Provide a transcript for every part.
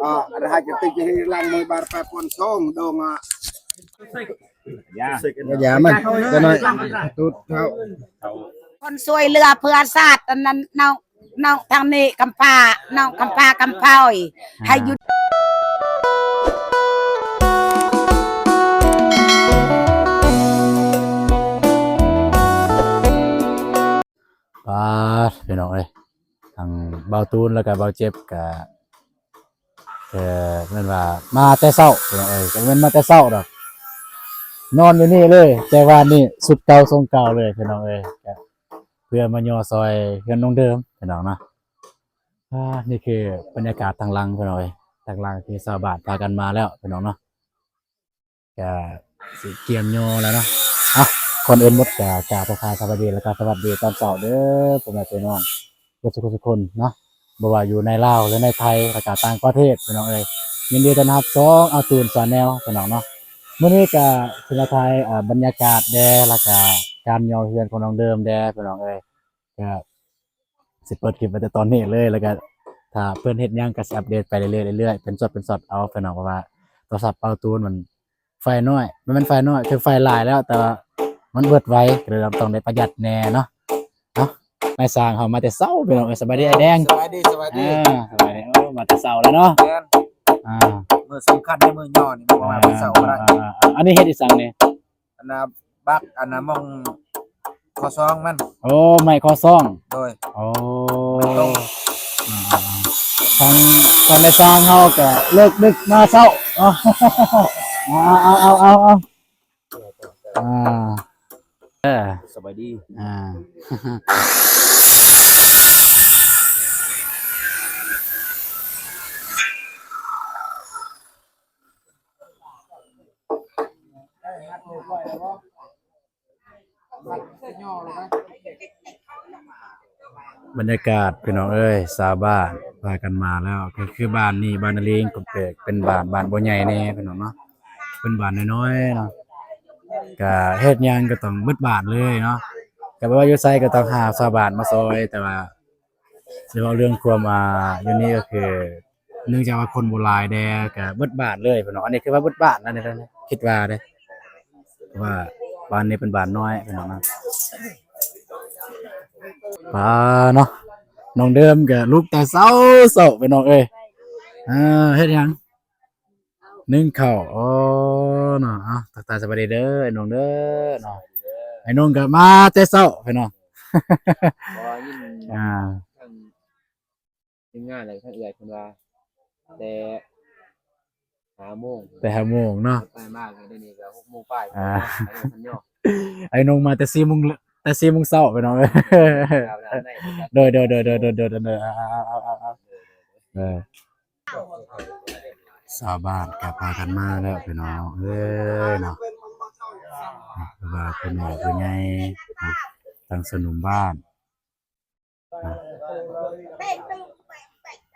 ອາ ລະຫາຍຈະຕິດຈະເຮັດຫຼັງມື້ບາດແປດປອນສອງ ດອງອະ ຢ່າ ຢ່າມັນ ຈະໜ້ອຍ ຕູດເຂົ້າ ຄົນຊ່ວຍເຫຼືອເພື່ອຊາດ ອັນນັ້ນ ນ້ອງ ນ້ອງທາງນີ້ກຳພ້າ ນ້ອງກຳພ້າກຳພອຍ ໃຫ້ຢຸດ. ປາດ ພີ່ນ້ອງເອີຍ ທັງບ່າວຕູນ ແລ້ວກະບ່າວເຈັບກະ ເອີ ແມ່ນວ່າມາແຕ່ເຊົ້າ ພີ່ນ້ອງເອີຍ ກະແມ່ນມາແຕ່ເຊົ້າດອກ ນອນຢູ່ນີ້ເລີຍ ແຕ່ວ່ານີ້ຊຸດເກົ່າຊົງເກົ່າເລີຍ ພີ່ນ້ອງເອີຍ ກະເພື່ອມາຍໍຊ່ອຍເຮືອນນ້ອງເດີມ ພີ່ນ້ອງເນາະ. ອາ ນີ້ຄືບັນຍາກາດທາງຫຼັງ ພີ່ນ້ອງເອີຍ ທາງຫຼັງທີ່ຊາວບ້ານພາກັນມາແລ້ວ ພີ່ນ້ອງເນາະ. ກະຊິກຽມຍໍແລ້ວເນາະ. ເອົ້າ ກ່ອນອື່ນໝົດກະກາບທັກທາຍສະບາຍດີ ແລ້ວກະສະຫວັດດີຕອນເຊົ້າເດີ ພໍ່ແມ່ພີ່ນ້ອງເບິດສູ່ຄົນເນາະ ບໍ່ວ່າຢູ່ໃນລາວ ຫຼືໃນໄທ ແລ້ວກະຕ່າງປະເທດ ພີ່ນ້ອງເອີຍ. ຍິນດີຕ້ອນຮັບຊ່ອງອາຕູນ Channel ພີ່ນ້ອງເນາະ. ມື້ນີ້ກະຊິມາຖ່າຍ ອາ ບັນຍາກາດແດ່ ແລ້ວກະການຍໍເຮືອນຂອງນ້ອງເດີມແດ່ ພີ່ນ້ອງເອີຍ. ກະ ຊິເປີດຄລິບໄວ້ແຕ່ຕອນນີ້ເລີຍ ແລ້ວກະຖ້າເພິ່ນເຮັດຫຍັງກະຊິອັບເດດໄປເລື້ອຍໆ ເປັນຊັອດເປັນຊັອດເອົາ ພີ່ນ້ອງ ເພາະວ່າໂທລະສັບບ່າວຕູນມັນໄຟນ້ອຍ ບໍ່ແມ່ນໄຟນ້ອຍ ຄືໄຟຫຼາຍແລ້ວ ແຕ່ວ່າມັນເບິດໄວ ກະເລີຍຕ້ອງໄດ້ປະຢັດແດ່ເນາະ. ເອົ້າ ນາຍຊ່າງເຮົາມາແຕ່ເຊົ້າ ພີ່ນ້ອງເອີຍ. ສະບາຍດີອ້າຍແດງ. ສະບາຍດີ ສະບາຍດີ. ເອີ ສະບາຍດີ. ໂອ້ ມາແຕ່ເຊົ້າແລ້ວເນາະ. ແມ່ນ. ອ່າ ມື້ສຳຄັນໃນມື້ຍໍນີ້ ບໍ່ວ່າແຕ່ເຊົ້າກໍໄດ້. ອ່າ ອັນນີ້ເຮັດອີ່ຫຍັງນີ້? ອັນນ່າ ບັກ ອັນນ່າ ມອງຂໍ້ສອງມັນ. ໂອ້ ໄມ້ຂໍ້ສອງ. ໂດຍ. ໂອ້ ທາງ ທາງນາຍຊ່າງເຮົາກະເລີກດຶກມາເຊົ້າ. ເອົາ ເອົາ ເອົາ ເອົາ ເອົາ ອ່າ ເອີ ສະບາຍດີ. ອ່າ ບັນຍາກາດ ພີ່ນ້ອງເອີຍ ຊາວບ້ານພາກັນມາແລ້ວ ກໍຄືບ້ານນີ້ ບ້ານນາລີງກົກແຕກ ເປັນບ້ານ ບ້ານບໍ່ໃຫຍ່ແດ່ ພີ່ນ້ອງເນາະ ເປັນບ້ານນ້ອຍໆເນາະ ກະເຮັດຫຍັງກໍຕ້ອງເບິດບ້ານເລີຍເນາະ ກະບໍ່ວ່າຢູ່ໃສກໍຕ້ອງຫາຊາວບ້ານມາຊ່ອຍ ແຕ່ວ່າ ຊິເວົ້າເລື່ອງຄວາມ ອ່າ ຢູ່ນີ້ກໍຄື ເນື່ອງຈາກວ່າຄົນບໍ່ຫຼາຍແດ່ ກະເບິດບ້ານເລີຍ ພີ່ນ້ອງ. ອັນນີ້ຄືວ່າເບິດບ້ານນະ ນີ້ ຄິດວ່າເດ້ ເພາະວ່າບ້ານນີ້ເປັນບ້ານນ້ອຍ ພີ່ນ້ອງນະ. ປາເນາະ ນ້ອງເດີມກະລຸກແຕ່ເຊົ້າໆ ພີ່ນ້ອງເອີຍ. ເຮັດຫຍັງ? ໜຶ້ງເຂົ້າ. ອໍ ເນາະ ເອົາ ທັກທາຍສະບາຍດີເດີ ອ້າຍນົງເດີເນາະ. ອ້າຍນົງກໍມາແຕ່ເຊົ້າ ພີ່ນ້ອງ. ບໍ່ຍິນ ອ່າ ທາງທີມງານ ແລ້ວກໍທາງເອື້ອຍເພິ່ນວ່າ ແຕ່ຫ້າໂມງ ແຕ່ຫ້າໂມງເນາະ ໄປມາກໍດຽວນີ້ກໍຫົກໂມງປາຍ. ອ່າ ອ້າຍນົງມາແຕ່ສີ່ໂມງ ແຕ່ສີ່ໂມງເຊົ້າ ພີ່ນ້ອງເອີຍ. ໂດຍ ໂດຍ ໂດຍ ເອົາ ເອົາ ເອົາ ເອົາ ເອີ ຊາວບ້ານກໍພາກັນມາແລ້ວ ພີ່ນ້ອງເອີຍເນາະ. ວ່າຜູ້ນ້ອຍຜູ້ໃຫຍ່ ທາງຊາວໜຸ່ມບ້ານ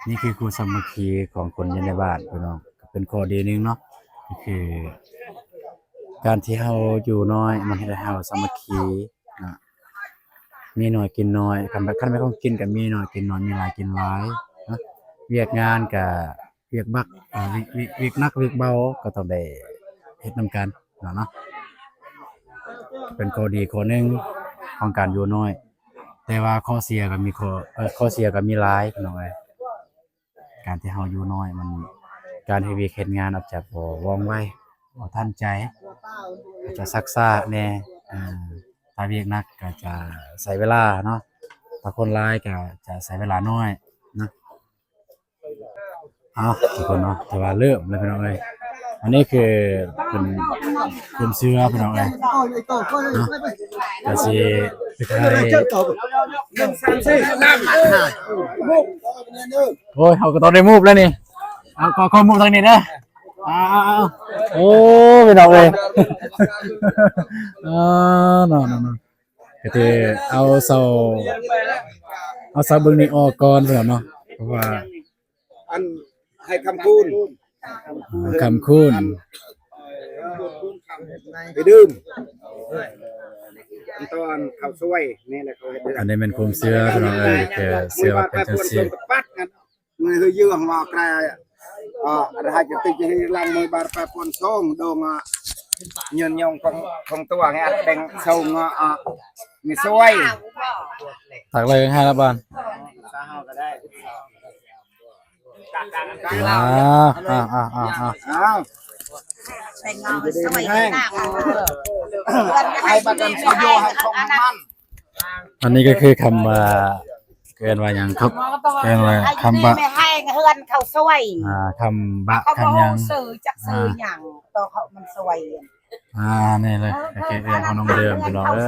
ນີ້ຄືຄວາມສາມັກຄີຂອງຄົນຢູ່ໃນບ້ານ ພີ່ນ້ອງ. ກໍເປັນຂໍ້ດີໜຶ່ງເນາະ ກໍຄືການທີ່ເຮົາຢູ່ນ້ອຍ ມັນເຮັດໃຫ້ເຮົາສາມັກຄີ ອ່າ ມີໜ້ອຍກິນໜ້ອຍ ຄັນແບບ ຄັນແມ່ນຂອງກິນກໍມີໜ້ອຍກິນໜ້ອຍ ມີຫຼາຍກິນຫຼາຍເນາະ. ວຽກງານກໍ ວຽກບັກ ເອີ ວຽກ ວຽກ ວຽກໜັກວຽກເບົາກໍຕ້ອງໄດ້ເຮັດນຳກັນເນາະ ເນາະ. ເປັນຂໍ້ດີຂໍ້ໜຶ່ງຂອງການຢູ່ນ້ອຍ ແຕ່ວ່າຂໍ້ເສຍກໍມີ ຂໍ້ ເອີ ຂໍ້ເສຍກໍມີຫຼາຍ ພີ່ນ້ອງເອີຍ. ການທີ່ເຮົາຢູ່ນ້ອຍ ມັນ ການເຮັດວຽກເຮັດງານອາດຈະບໍ່ວ່ອງໄວ ບໍ່ທັນໃຈ ອາດຈະຊັກຊ້າແດ່. ເອີ ຖ້າວຽກໜັກກໍຈະໃຊ້ເວລາເນາະ ຖ້າຄົນຫຼາຍກໍຈະໃຊ້ເວລານ້ອຍເນາະ. ເອົາ ທຸກຄົນເນາະ ແຕ່ວ່າເລີ່ມແລ້ວ ພີ່ນ້ອງເອີຍ. ອັນນີ້ຄືເປັນຄວາມເຊື່ອ ພີ່ນ້ອງເອີຍເນາະ ກໍຊິໄປຖ່າຍ ໂອ້ຍ ເຮົາກໍຕ້ອງໄດ້ມູບແລ້ວນີ້. ເອົາ ຂໍ ຂໍມູບທາງນີ້ເດີ. ເອົາ ເອົາ ເອົາ ໂອ້ ພີ່ນ້ອງເອີຍ ເອີ ເນາະ ເນາະ ເນາະ. ກໍຖືເອົາເສົາ ເອົາເສົາເບື້ອງນີ້ອອກກ່ອນ ພີ່ນ້ອງເນາະ ເພາະວ່າ ອັນໃຫ້ຄຳຄູນ ເອີ ຄຳຄູນ ໄປດື່ມ ອັນຕອນເຂົ້າຊ່ວຍນີ້ແຫຼະ ເຂົາເຮັດ. ອັນນີ້ແມ່ນຄວາມເຊື່ອ ພີ່ນ້ອງເອີຍ ເຊື່ອວ່າເປັນຈັ່ງຊີ້. ມື້ເຮົາເຍືອງວ່າແກ Ơ, ada hajat ti jadi lang mui bar pa pon song dong, ơ, nyun nyong kong, kong tua nge ada deng song, ơ, ơ, nge suai. Tặc lai hai la ban. Ơ, ơ, ơ, ơ, ơ. Ơ. ໃຫ້ປະກັນຊະໂຍໃຫ້ຂອງມັນ. ອັນນີ້ກໍຄືຄຳວ່າ ເອີ້ນວ່າຫຍັງຄັບ? ເອີ້ນວ່າຄຳບະ ແມ່ແຫ້ງເຮືອນເຂົາຊ່ວຍ ອ່າ ຄຳບະ ເຂົາບໍ່ຮູ້ຊື່ຈັກຊື່ຫຍັງ ຕໍ່ເຂົາມັນຊ່ວຍ ອ່າ ນີ້ເລີຍ ໂອເຄ ເອື້ອຍຂອງນ້ອງເດີມ ພີ່ນ້ອງເອີຍ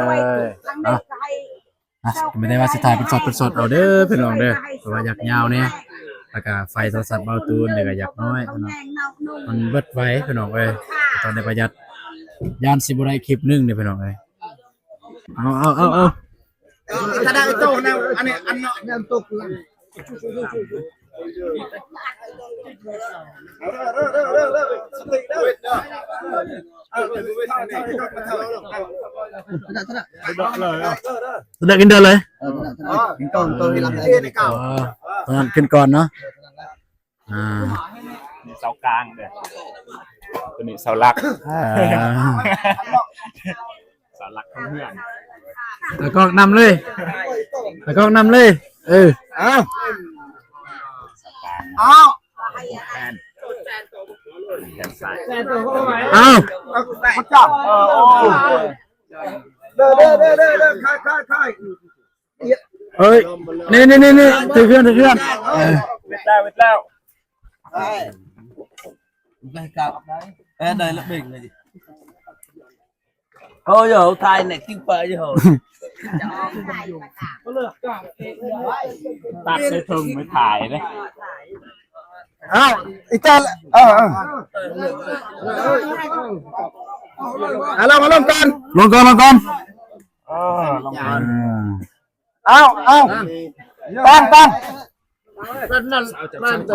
ເນາະ ອ່ະ ບໍ່ໄດ້ວ່າຊິຖ່າຍເປັນຊັອດເປັນຊັອດເອົາເດີ ພີ່ນ້ອງເດີ ເພາະວ່າຢາກຍາວແດ່ ແລ້ວກໍໄຟໂທລະສັບເບົາຕູນນີ້ກໍຢາກນ້ອຍເນາະ ມັນເບິດໄວ ພີ່ນ້ອງເອີຍ ຕ້ອງໄດ້ປະຢັດ ຢ້ານຊິບໍ່ໄດ້ຄລິບໜຶ່ງເດ້ ພີ່ນ້ອງເອີຍ. ເອົາ ເອົາ ເອົາ ເອົາ ຕາດາໂຕນະ ອັນນີ້ ອັນເນາະ ຍາມຕົກຫຼັງ ຕາດາກິນເດີເລີຍ ເອີ ຕາດາກິນກ່ອນ ຕອນນັ້ນກິນກ່ອນເນາະ. ອ່າ ນີ້ເສົາກາງເດີ ຕົວນີ້ເສົາຫຼັກ ອ່າ ເສົາຫຼັກຂອງເຮືອນ ຕາກ້ອງນຳເລີຍ ຕາກ້ອງນຳເລີຍ ເອີ ເອົາ ເອົາ ເອົາ ເດີ ເດີ ເດີ ເດີ ເດີ ຂາຍ ຂາຍ ຂາຍ. ເອີຍ ນີ້ໆໆໆ ຖືເຄື່ອນ ຖືເຄື່ອນ ເອີ ເວັດແລ້ວ ເວັດແລ້ວ ໄປກັບໄປ ໄປໄດ້ລະເບັງເລີຍ ເຮົາຢູ່ຖ່າຍແນກກິນປາຢູ່ ຕັດໃສ່ຖົງໄປຂາຍເດ້ ເອົ້າ ອີກແລ້ວ ເອີ ເອີ ເອົາ ລົງ ລົງກ່ອນ ລົງກ່ອນ ເອີ ລົງກ່ອນ ເອົາ ເອົາ ຕັ້ງ ຕັ້ງ ນັ້ນ ນັ້ນ ໄ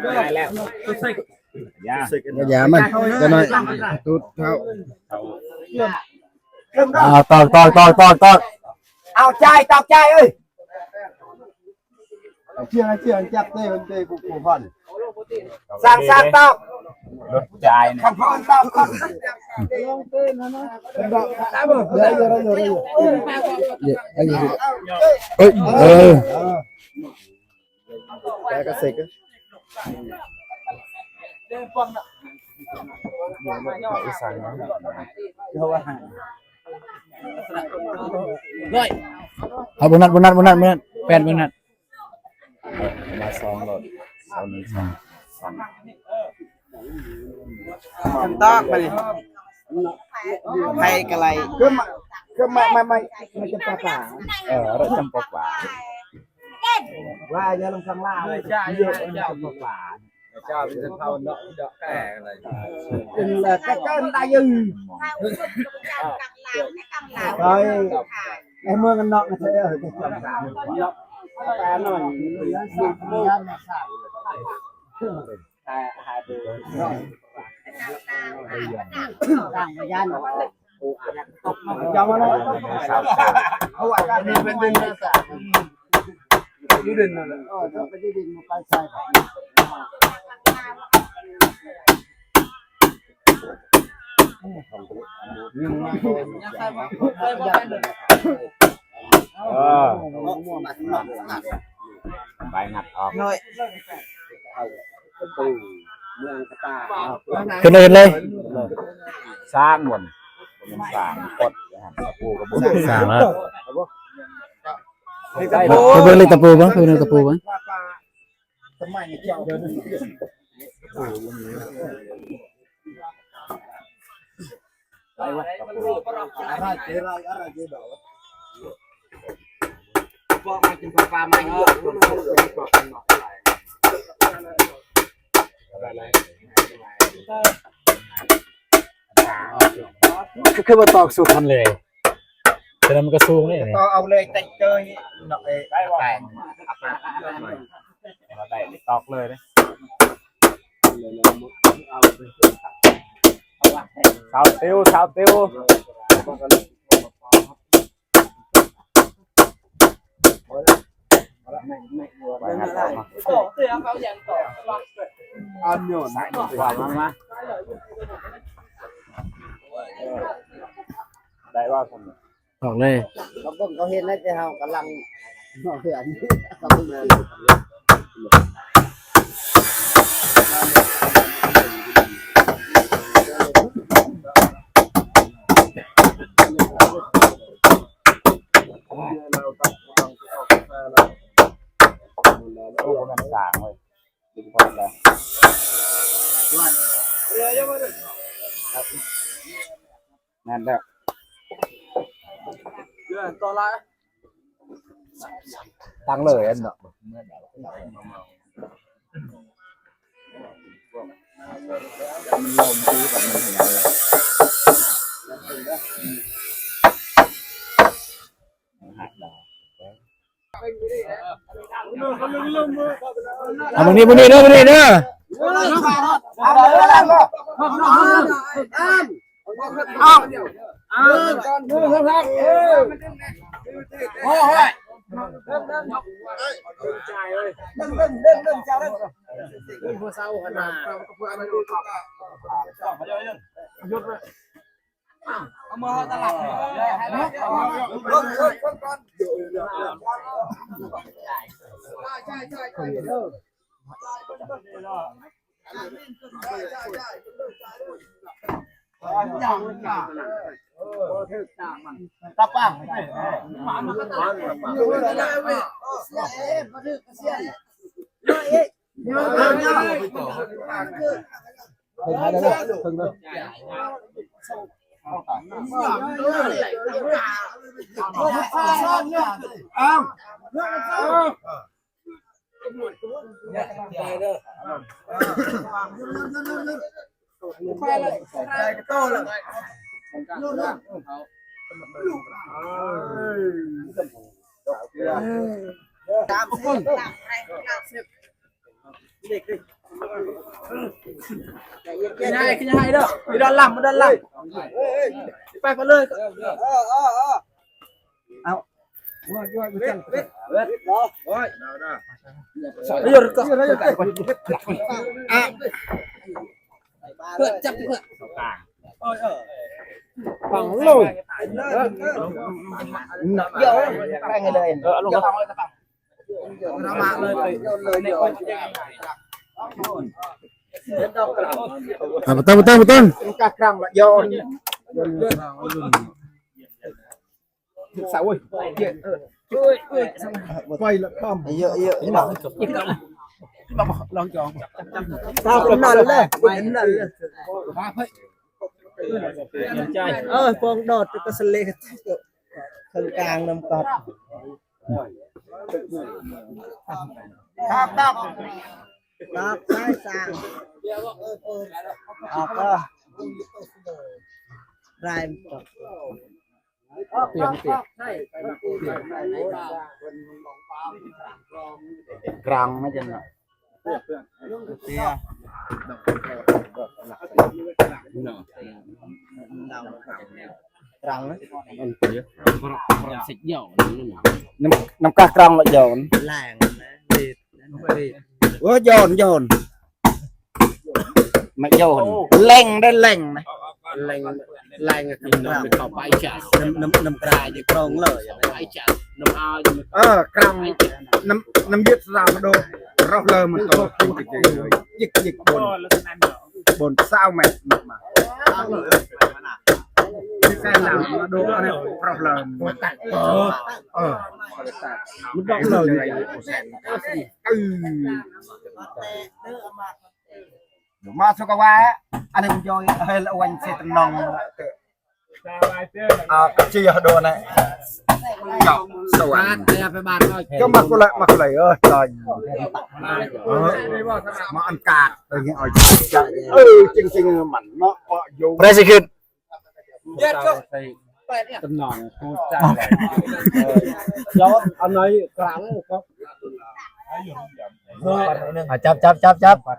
ດ້ແລ້ວ ຢ່າ ຢ່າມັນ ຈະໜ້ອຍ ຕູດເຂົ້າ ເອົາ ຕອກ ຕອກ ຕອກ ຕອກ ຕອກ ເອົາ ຈ່າຍ ຕອກ ຈ່າຍເອີຍ. ເຈຍ ເຈຍ ຈັບເຕະ ເຕະ ຜູ້ ຜູ້ພັນ ສ້າງ ສ້າງຕອກ ລົດຈ່າຍ ຄັນພັນຕອກ ຕອກ ເອີຍ ເອີຍ ແກກໍເຊັກ ເອົາ ໂບນັດ ໂບນັດ ໂບນັດ ໂບນັດ ແປດໂບນັດ ມາສອງໂລດ ເອົາໜຶ່ງ ສອງ ສອງ ຕອກມານີ້ ໃຜກໍໄລ່ ຄືມາ ຄືມາ ມາ ມາ ມາຈຳປາປາ ເອີ ເອົາຈຳປາປາ ວ່າຢ່າລົງທາງລາວ ເອີ ເຈົ້າເປັນຊົນເຜົ່າເນາະ ເຈາະແກະອະໄລ ເປັນລະກະເກີນໄດ້ຢູ່ ໄປ ໃນເມືອງນອກນະເທີ ແຕ່ນອນ ເອີ ໄປງັດອອກ ຂຶ້ນເລີຍ ຂຶ້ນເລີຍ ສ້າງມັນ ມັນສ້າງກົດ ຕະປູກໍບໍ່ສ້າງແລ້ວ ໄປເບິ່ງເລກຕະປູເບິ່ງ ໄປເບິ່ງເລກຕະປູເບິ່ງ. ຄືວ່າຕອກສຸກຫັ້ນເລີຍ ແຕ່ມັນກໍສູງເດ້ ຕໍ່ເອົາເລີຍ ແຕ່ເຈີເນາະ ເອີ ໄປ ໄປ ຕອກເລີຍເດ້ ຊາວຕິວ ຊາວຕິວ. ໄປຫາຕໍ່ມາ ຕໍ່ເທື່ອເຂົາຍັງຕໍ່ ອັນໂຍນ ມາ ມາ ມາ ໄດ້ວ່າຄົນ ອອກເລີຍ ເຂົາເບິ່ງເຂົາເຫັນແລ້ວ ແຕ່ເຮົາກຳລັງເອົາເຮືອນ ເຂົາເບິ່ງ ໂອ້ ບໍ່ແມ່ນກາງເວີຍ ເປັນພອດແລ້ວ ແມ່ນແລ້ວ ເດືອນຕໍ່ຫຼາຍ ຕັ້ງເລີຍອັນເນາະ ມັນລົມດີກວ່າມັນເຫືອນເລີຍ ມັນຫັກດາວ. ເອົາ ເບິ່ງນີ້ ເບິ່ງນີ້ເດີ ເບິ່ງນີ້ເດີ ເອົາ ເອົາ ເອົາ ເອົາມາຕະຫຼາດ ຕາປາງ ເພິ່ນຫາໄດ້ເລີຍ ເພິ່ນເລີຍ ເອົາ ໄປເລີຍ ໄປເລີຍ ສາມສິບ ຢ່າໃຫ້ ຢ່າໃຫ້ເດີ ໄປດ້ານຫຼັງ ໄປດ້ານຫຼັງ ໄປ ໄປເລີຍ ເອີ ເອີ ເອີ ເອົາ ເອີ ຈັບເພື່ອ ຝັງໂລຍ ດຽວ ແປງໃຫ້ເລີຍ ເອີ ເອົາລົງ ອ່າ ບໍ່ຕ້ອງ ບໍ່ຕ້ອງ ບໍ່ຕ້ອງ ກາກລາງລະ ຍ້ອນ ສາວເວີຍ ເອີ ໄປລະຄຳ ເຍອະໆ ລອງຈອງ ສາວຄົນນັ້ນແຫຼະ ຄົນນັ້ນແຫຼະ ເອີ ຟອງດອດກະສະເລ ເຄິ່ງກາງນຳກັດ ຕາມ ຕາມ ຕາມສາຍສາງ ອອກກໍ ລາຍມັນກໍ ປ່ຽນ ປ່ຽນ ກາງມາຈັ່ງນະ ເສຍ ກາງ ມັນເສຍ ນ້ຳ ນ້ຳກາກາງລະຍ້ອນ ແລງ ໂອ້ ຍ້ອນ ຍ້ອນ ມາຍ້ອນ ແລງໄດ້ ແລງນະ ແລງ ແລງ ນ້ຳ ນ້ຳ ນ້ຳກາຍຈະກຣອງເລີຍ ເອີ ກາງ ນ້ຳ ນ້ຳເຢັນສາມໂດ ໂຕເລີຍ ມັນໂຕ ຈິກໆ ບົນ ບົນຊາວແມັດ ມາ ມາ ແຕ່ລະໂດ ໂຕເລີຍ ເອີ ມັນດອກເລີຍ ເອີ ມາສຸກະວາ ອັນນີ້ມັນຢອຍ ເຮີລະວັນເສຕະນອງ ອາ ກະເຈຍໂດນະ ເຈົ້າ ສະຫວັນ ເຈົ້າ ມາໂກລະ ມາໂກລະ ເອີຍ ຕາຍ ເອີ ມາອັນກາດ ເອີ ເອົາ ເອີ ຈິງໆ ມັນເນາະ ເພາະຢູ່ ໃຜຊິຂຶ້ນ ຕຳນອງ ເອີ ເຈົ້າ ອັນໃດກາງ ອາ ຈັບ ຈັບ ຈັບ ຈັບ ມາ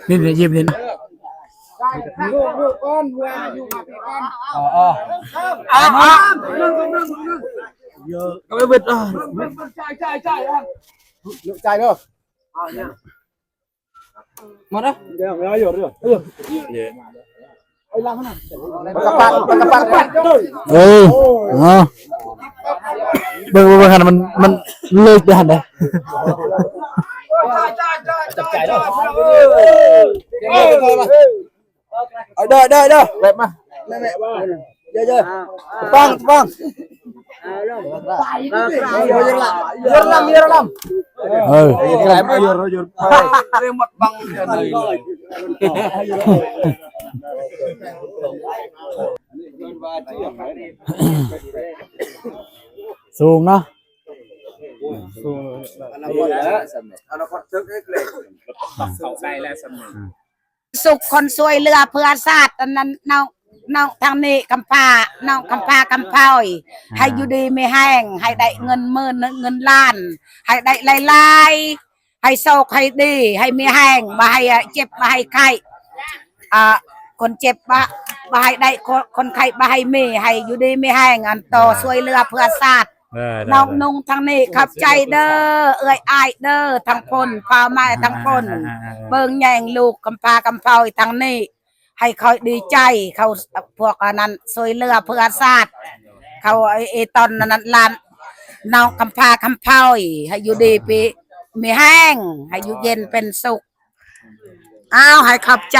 ນີ້ ນີ້ ຍິບນີ້ ເອີ ເອີ ເອົາໄປເບິດ ເອີ ຈ່າຍເດີ. ມາເດີ ເດີ ເດີ ເດີ ເອີ ເບິ່ງ ເບິ່ງ ເບິ່ງຫັ້ນ ມັນ ມັນເລີກໄປຫັ້ນເດ້. ເດີ ເດີ ເດີ ແວະມາ ແວະ ແວະ ເດີ ເດີ ຕະປອງ ຕະປອງ ເອີ ເອີ ສູງເນາະ ສູງ ອະນາຄົດເຖິງເອກເລຍ ເຂົ້າໃຈແລ້ວສ່ຳນີ້. ສຸກຄົນຊ່ວຍເຫຼືອເພື່ອຊາດ ອັນນັ້ນ ນ້ອງ ນ້ອງທາງນີ້ກຳພ້າ ນ້ອງກຳພ້າກຳພ້ອຍ ອ່າ ໃຫ້ຢູ່ດີມີແຮງ ໃຫ້ໄດ້ເງິນໝື່ນເງິນລ້ານ ໃຫ້ໄດ້ຫຼາຍໆ ໃຫ້ໂຊກໃຫ້ດີ ໃຫ້ມີແຮງ ບໍ່ໃຫ້ເຈັບ ບໍ່ໃຫ້ໄຂ້ ອ່າ ຄົນເຈັບ ບໍ່ ບໍ່ໃຫ້ໄດ້ ຄົນ ຄົນໄຂ້ ບໍ່ໃຫ້ມີ ໃຫ້ຢູ່ດີມີແຮງ ອັນຕໍ່ ອ່າ ຊ່ວຍເຫຼືອເພື່ອຊາດ. ເອີ ນ້ອງນຸ່ງທາງນີ້ຂອບໃຈເດີ ເອື້ອຍອ້າຍເດີ ທັງຄົນ ພໍ່ແມ່ທັງຄົນ ອ່າ ອ່າ ອ່າ ອ່າ ເບິ່ງແຍງລູກກຳພ້າກຳພ້ອຍທາງນີ້ ໃຫ້ຂ້ອຍດີໃຈ ເຂົາ ພວກອັນນັ້ນຊ່ວຍເຫຼືອເພື່ອຊາດ ເຂົາ ເອ ເອຕອນນັ້ນ ຫຼານນ້ອງກຳພ້າກຳພ້ອຍ ໃຫ້ຢູ່ດີມີແຮງ ໃຫ້ຢູ່ເຢັນເປັນສຸກ. ອ້າວ ໃຫ້ຂອບໃຈ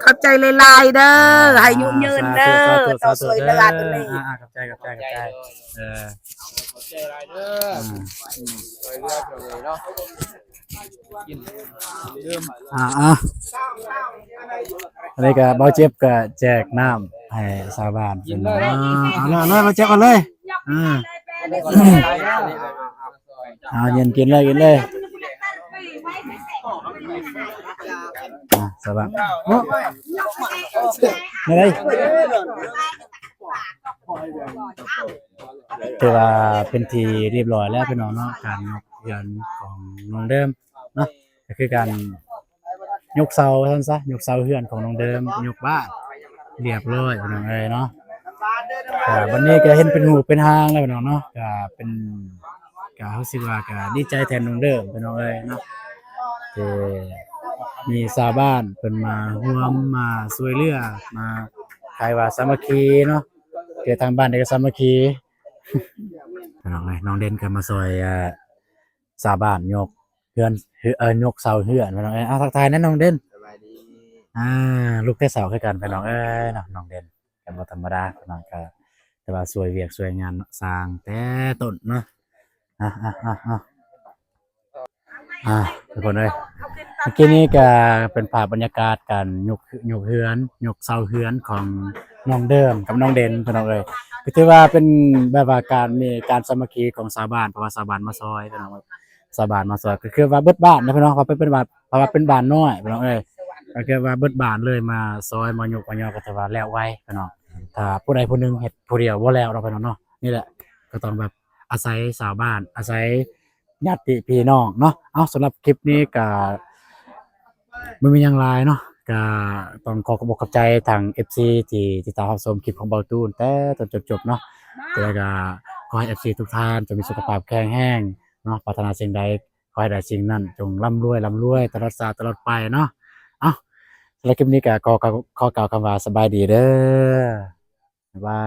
ຂອບໃຈຫຼາຍໆເດີ ອ່າ ໃຫ້ອາຍຸຍືນເດີ ສາທຸ ສາທຸ ຕໍ່ຊ່ວຍເຫຼືອຕົວນີ້ ອ່າ ຂອບໃຈ ຂອບໃຈ ຂອບໃຈ ເອີ ຂອບໃຈຫຼາຍເດີ ອືມ ຊ່ວຍເຫຼືອຕົວນີ້ເນາະ ກິນ ດື່ມ ອ່າ ອ່າ ອັນນີ້ກໍບ່າວເຈັບກໍແຈກນ້ຳໃຫ້ຊາວບ້ານເພິ່ນເນາະ ເອົາເລີຍ ເອົາເລີຍ ບ່າວເຈັບ ເອົາເລີຍ ອ່າ. ເອົາ ເຢັນ ກິນເລີຍ ກິນເລີຍ ອ່າ ສະບາຍ ໂອ້ ແນວໃດ ຖືວ່າເປັນທີ່ຮຽບຮ້ອຍແລ້ວ ພີ່ນ້ອງເນາະ ການຍົກເຮືອນຂອງນ້ອງເດີມເນາະ ກໍຄືການ ຍົກເສົາວ່າຊັ້ນຊະ ຍົກເສົາເຮືອນຂອງນ້ອງເດີມ ຍົກບ້ານຮຽບຮ້ອຍ ພີ່ນ້ອງເອີຍເນາະ. ກະບັດນີ້ກະເຫັນເປັນຮູບເປັນຮ່າງແລ້ວ ພີ່ນ້ອງເນາະ ກະເປັນ ກະຮູ້ສຶກວ່າກະດີໃຈແທນນ້ອງເດີມ ພີ່ນ້ອງເອີຍເນາະ ທີ່ມີຊາວບ້ານເພິ່ນມາຮ່ວມມາຊ່ວຍເຫຼືອ ມາ ຄ້າຍວ່າສາມັກຄີເນາະ ຄືທາງບ້ານນີ້ກະສາມັກຄີ ພີ່ນ້ອງເອີຍ. ນ້ອງເດັ່ນກະມາຊ່ອຍ ອ່າ ຊາວບ້ານຍົກເຮືອນ ເອີ ຍົກເສົາເຮືອນ ພີ່ນ້ອງເອີຍ. ອ່າ ທັກທາຍແດ່ນ້ອງເດັ່ນ ສະບາຍດີ ອ່າ ລູກແຕ່ເຊົ້າຄືກັນ ພີ່ນ້ອງເອີຍເນາະ. ນ້ອງເດັ່ນກໍບໍ່ທຳມະດາ ພີ່ນ້ອງ ກໍຖືວ່າຊ່ວຍວຽກຊ່ວຍງານສ້າງແຕ່ຕົ້ນເນາະ. ອ່າ ອ່າ ອ່າ ອ່າ ອ່າ ທຸກຄົນເອີຍ ເມື່ອກີ້ນີ້ກໍເປັນພາບບັນຍາກາດການຍົກ ຍົກເຮືອນ ຍົກເສົາເຮືອນຂອງນ້ອງເດີມກັບນ້ອງເດັ່ນ ພີ່ນ້ອງເອີຍ. ກໍຖືວ່າເປັນແບບວ່າການ ມີການສາມັກຄີຂອງຊາວບ້ານ ເພາະວ່າຊາວບ້ານມາຊ່ອຍ ພີ່ນ້ອງເອີຍ. ຊາວບ້ານມາຊ່ອຍ ກໍຄືວ່າເບິດບ້ານນະພີ່ນ້ອງ ເພາະເປັນ ເປັນບ້ານ ເພາະວ່າເປັນບ້ານນ້ອຍພີ່ນ້ອງເອີຍ. ກໍຄືວ່າເບິດບ້ານເລີຍມາຊ່ອຍມາຍົກມາຍໍ ກໍຖືວ່າແລ້ວໄວພີ່ນ້ອງ. ຖ້າຜູ້ໃດຜູ້ໜຶ່ງເຮັດຜູ້ດຽວບໍ່ແລ້ວເນາະພີ່ນ້ອງເນາະ. ນີ້ແຫຼະ ກໍຕ້ອງແບບອາໄສຊາວບ້ານ ອາໄສຍາດຕິພີ່ນ້ອງເນາະ. ເອົາ ສຳລັບຄລິບນີ້ກໍບໍ່ມີຫຍັງຫຼາຍເນາະ ກໍຕ້ອງຂໍຂອບອົກຂອບໃຈທາງເອັຟຊີທີ່ຕິດຕາມຮັບຊົມຄລິບຂອງເບົາຕູນແຕ່ຕົ້ນຈົນຈົບເນາະ. ຈັ່ງໃດກໍຂໍໃຫ້ເອັຟຊີທຸກທ່ານຈົ່ງມີສຸຂະພາບແຂງແຮງ ເນາະ ປາດຖະໜາສິ່ງໃດຂໍໃຫ້ໄດ້ສິ່ງນັ້ນ ຈົ່ງລ່ຳລວຍ ລ່ຳລວຍຕະຫຼອດຊາດຕະຫຼອດໄປເນາະ. ເອົ້າ ສຳລັບຄລິບນີ້ກໍຂໍ ຂໍ ຂໍກ່າວຄຳວ່າສະບາຍດີເດີ ບາຍບາຍ.